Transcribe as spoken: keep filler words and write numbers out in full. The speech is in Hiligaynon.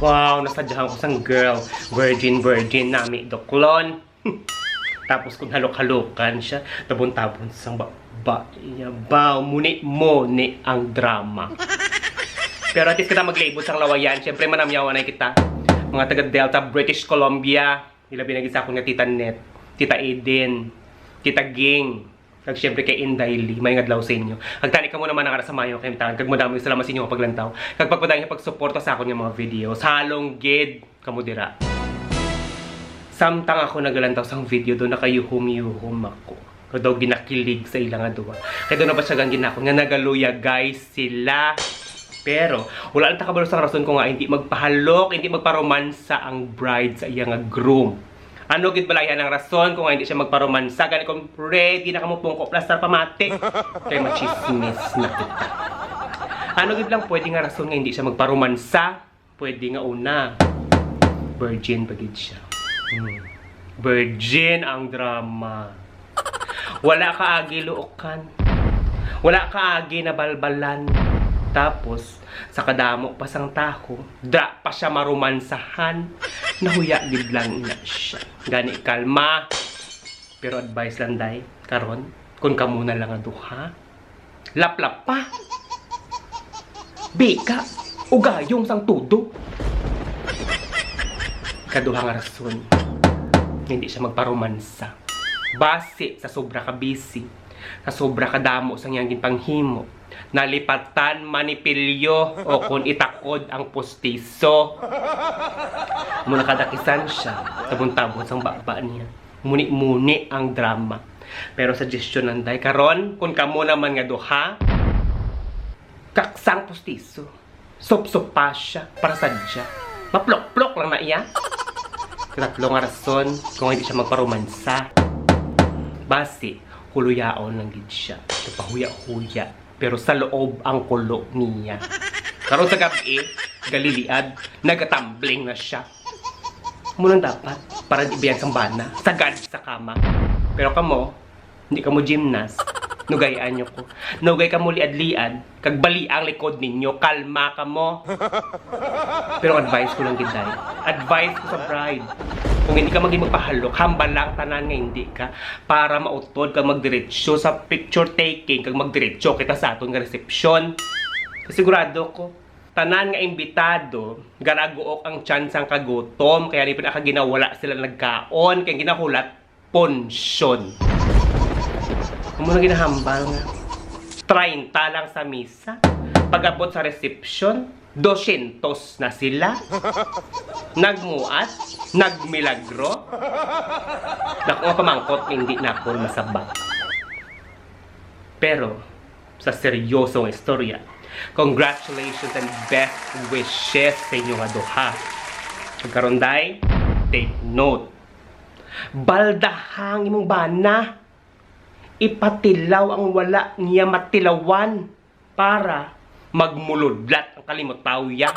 Wow, nasadyahan ko sang girl. Virgin, virgin, nami, duklon. Tapos kung halok-halokan siya, tabon-tabon sang baba niya. Baw, muni-muni ang drama. Pero at least kita maglibot sang lawayan. Siyempre, manamyawan na kita. Mga taga Delta, British Columbia. Ilabi na gid sa akon nga Tita Net, Tita Eden, Tita Ging. Kag siyempre kay Inday Lee, may ngadlaw sa inyo. Kag tani kamo naman ang ara sa mayo kay tangan. Kag madamo salamat sa inyo nga paglantaw. Kag pagpadayon nga pagsuporta sa akon nga mga videos. Halong gid kamo dira. Samtang ako nagalantaw sang video do, nakayuhom-yuhom ako. Kag daw ginakilig sa ila nga duha. Kay daw nabatyagan gid nako nga nagaluyagay sila. Pero wala lang ta kabalo sang rason kung nga hindi magpahalok, hindi magparomansa ang bride sa iya nga groom. Ano gid bala iya ang rason kung nga hindi siya magparomansa? Gani kung ready na kamo pungko plastar pamati. Kay machismis na kita. Ano gid lang pwede nga rason nga hindi siya magparomansa? Pwede nga una, virgin pa gid siya. Hmm. Virgin ang drama. Wala ka agi luokan. Wala ka agi nabalbalan. Tapos, sa kadamo pa sang taho, dra pa siya maromansahan. Nahuya gid lang ina siya. Gani, kalma. Pero advice lang, day, karon, kung kamo na lang nga duha, laplap pa. Bika, ugayong sang tudo. Ikaduha nga rason, hindi siya magparomansa. Basi sa sobra ka busy, sa sobra ka damo sang iyang ginpanghimo, nalipatan manipilyo o kon itakod ang pustiso. Amo na kadakisan siya, tabon-tabon sang baba niya. Muni-muni ang drama. Pero suggestion lang, day, karon, kung kamo naman nga duha, kaksang pustiso. Supsupa siya para sadya. Maplok-plok lang na iya. Katatlo nga rason kung hindi siya magparomansa. Basi, huluyaon lang gid siya. Pahuya-huya. Pero sa loob ang kulo niya. Karon sa gabi, galiliad, nagatambling na siya. Amo lang dapat, para di biyag sang bana, sagad sa kama. Pero kamo, hindi kamo gymnast. Nugay-an nyo ko. Nugay kamo liad-liad, kag bali ang likod ninyo. Kalma kamo. Pero advice ko lang gid, day. Advice ko sa bride. Kung hindi ka maging magpahalok, hambal lang tanan nga hindi ka para mautod kag magdiretso sa picture taking kag magdiretso kita sa aton nga resepsyon. Sigurado ko, tanan nga imbitado, garaguok ang tiyan sang kagutom, kaya ni pinakaginawala sila nagkaon, kay ginahulat, punsyon. Amo na ginahambal nga, treinta lang sa misa. Pag-abot sa resepsyon, dosyentos na sila. Nagmuat, nagmilagro. Dako nga pamangkot, hindi na ako masabak. Pero, sa seryosong istorya, congratulations and best wishes sa inyo nga duha. Ug karon, day, take note. Baldahang imong bana. Ipatilaw ang wala niya matilawan para magmuludlat ang kalimutaw ya.